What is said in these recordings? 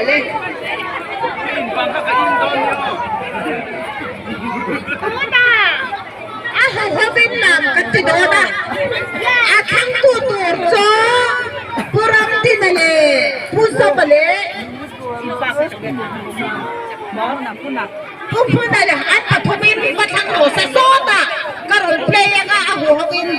nghal e. Tunah a huhovin lam kan ti dawn a, a thlangtu tur chu Pu Ramdina leh Pu Zawma leh Pu Hmuna leh an pathumin va thlang rawh se sawtah ka rawn play anga a huhovin.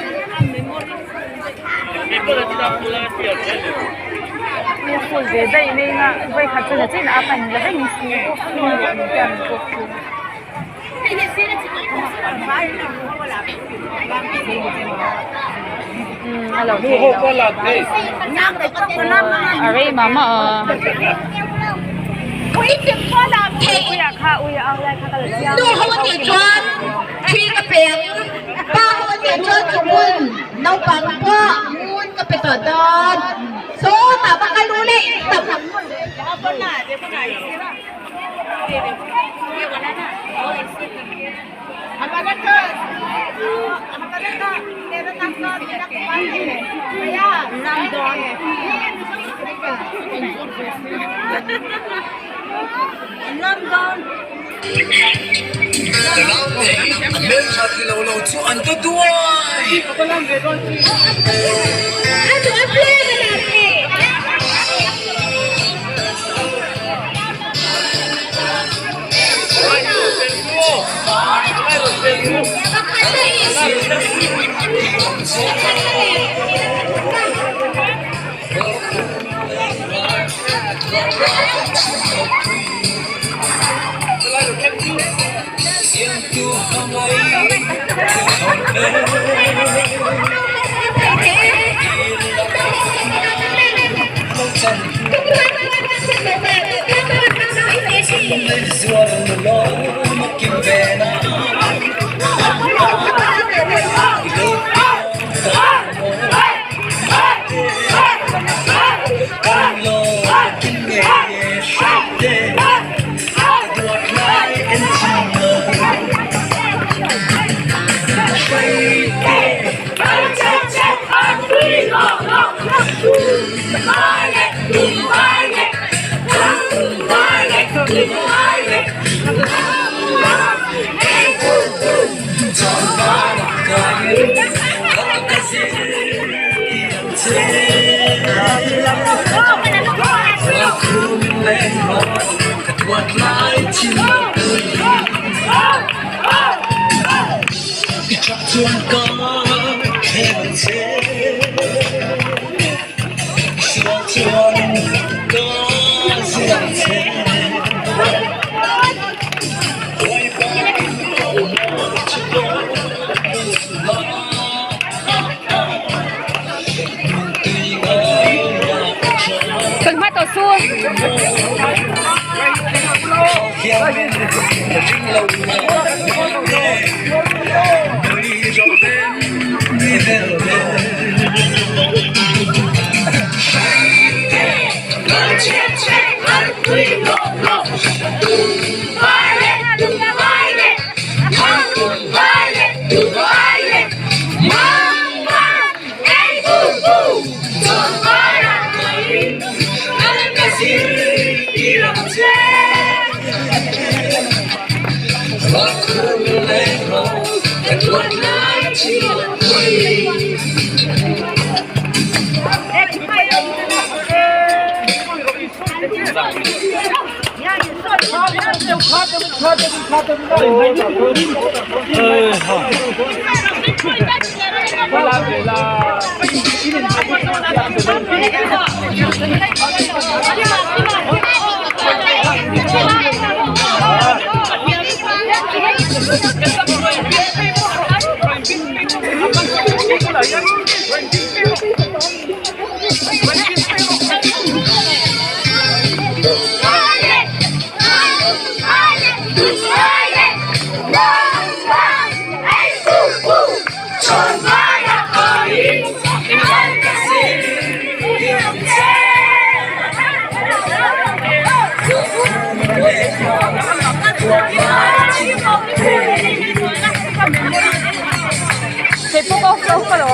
A rei mah mah a. Nu ho a tih chuan thi ka pe ang, pa ho a tih chuan chungun naupang pawh ngun ka pe tawh dawn. Sawtah va kal u leh in tam. Kan hma tawh su. Keipawh ka off ka lo.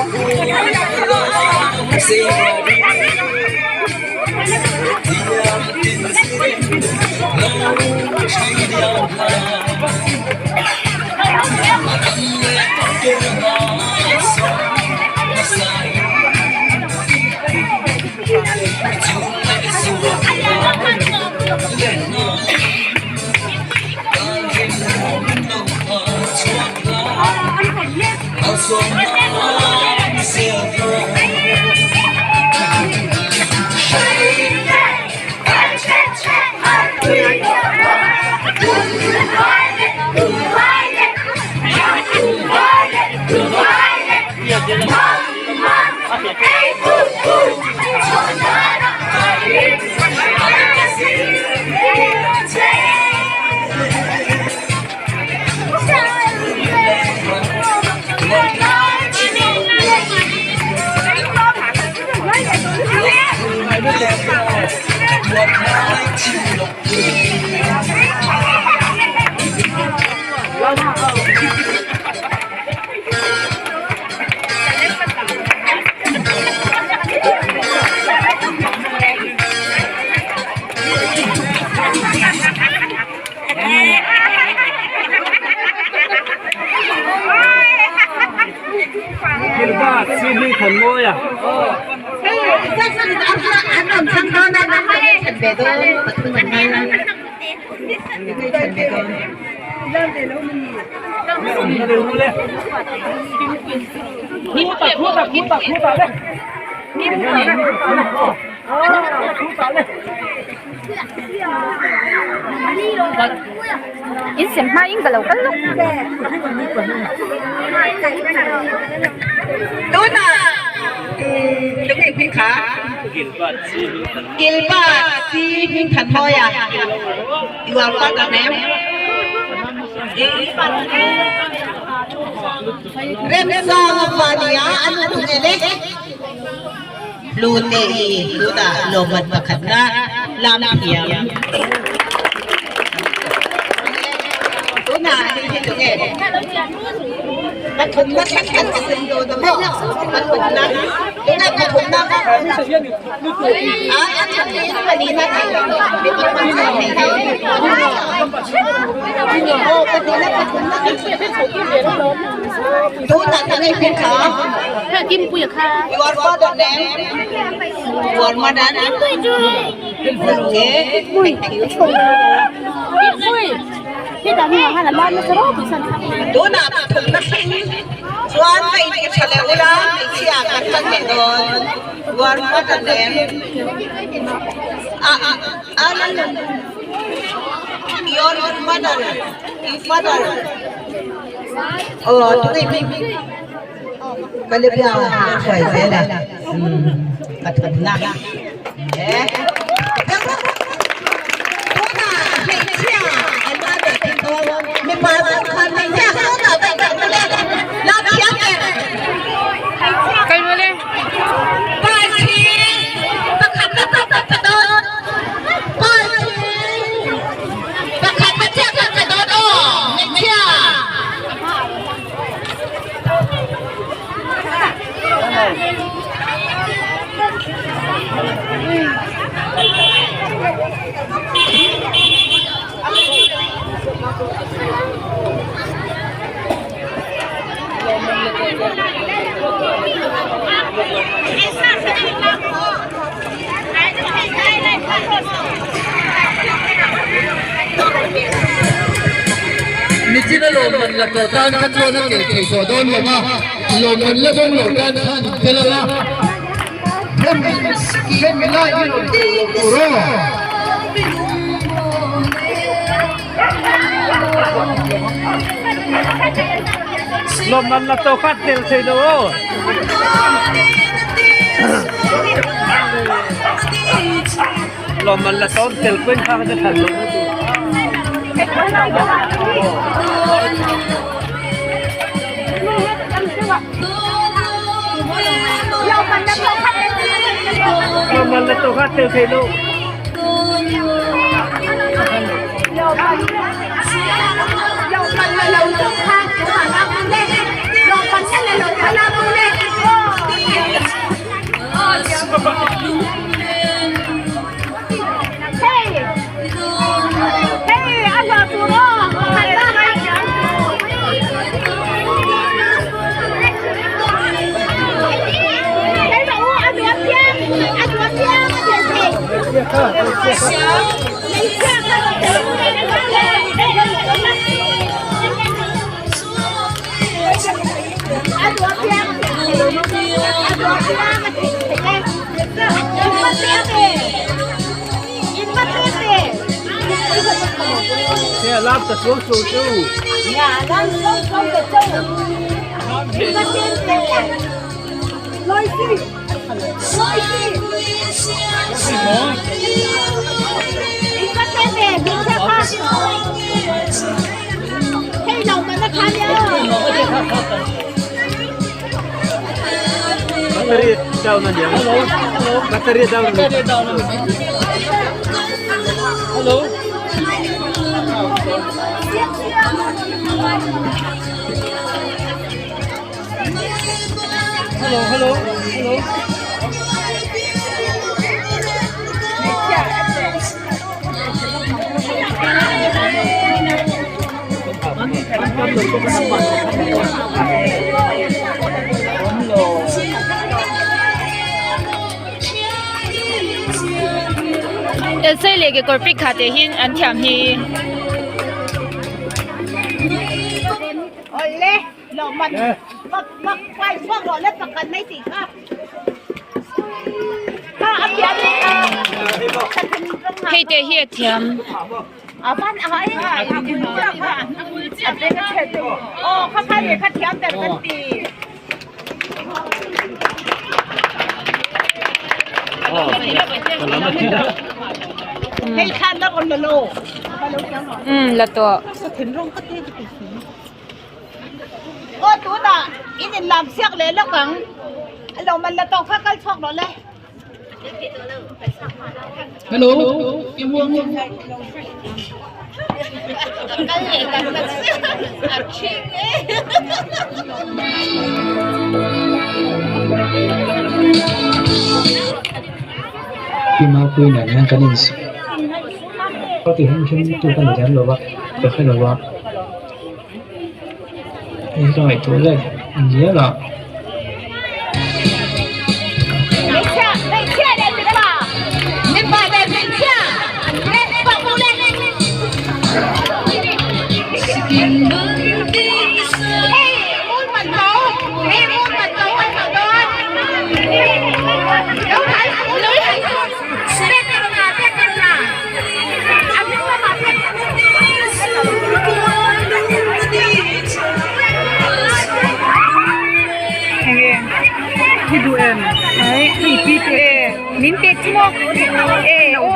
In sem hma in ka lo kal lawk. Hlute i tunah lawmman pakhatna lam thiam. Tunah hei hi tunge? Pathumna khat kan sem dawn a maw? Pathumna. Tunah pathumna kha a a that in palina thei mi pathum chauh thei hi. Aw pathumna pathumna Tunah tunge hming kha? Your father name? Your mother? Okay, thank you. Tunah pathumna thleng chuan ka inti tha leh ula hmeichhia kan tan leh dawn. Your mother name? Your mother? Father? Aw tunge hming? Kalipia hruai zel a pathumna e tunah hmeichhia an la leh thei dawn mipa zawk khan hmeichhia sawnah daih daih mawle la thiam em Kal mawle Parching pakhat na tak ka dawn Parching pakhat na chiah ka dawn aw hmeichhia. Nichina lawmman la tawh tan kha chuan a kel thei tawh dawn lo va, lawmman la dawng lo tan khan in tel ang a, hemi lai hi rawn tur lo tur aw. Lawmman la tawh kha tel thei lo aw. Lawmman la tawh tel pawhin kha kha chu thlan lo mai tur. Lawmman la tawh kha tel thei lo. Sei leh kekawr pik kha te hi an thiam hi. Hei te hi a thiam. Um la tawh. Aw tunah in inlam siak leh lawk ang lo man la tawk kha kal chhuak rawh le. Hello i muang Kal leh kan la a thing e. Pi Mapuii nen hian kan in party hung him tu ka ni lem lo va ka hre lo va. Hei hi ka ngaihtuah leh ngial a. Min pek chu maw e aw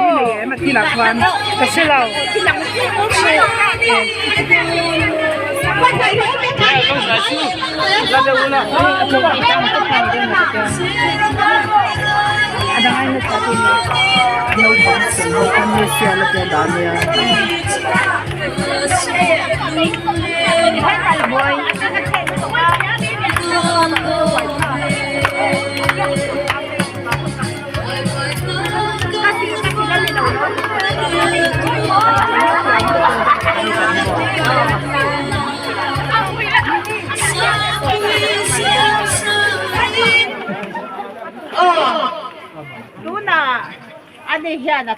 ka hre lo. Tuna ani hian a.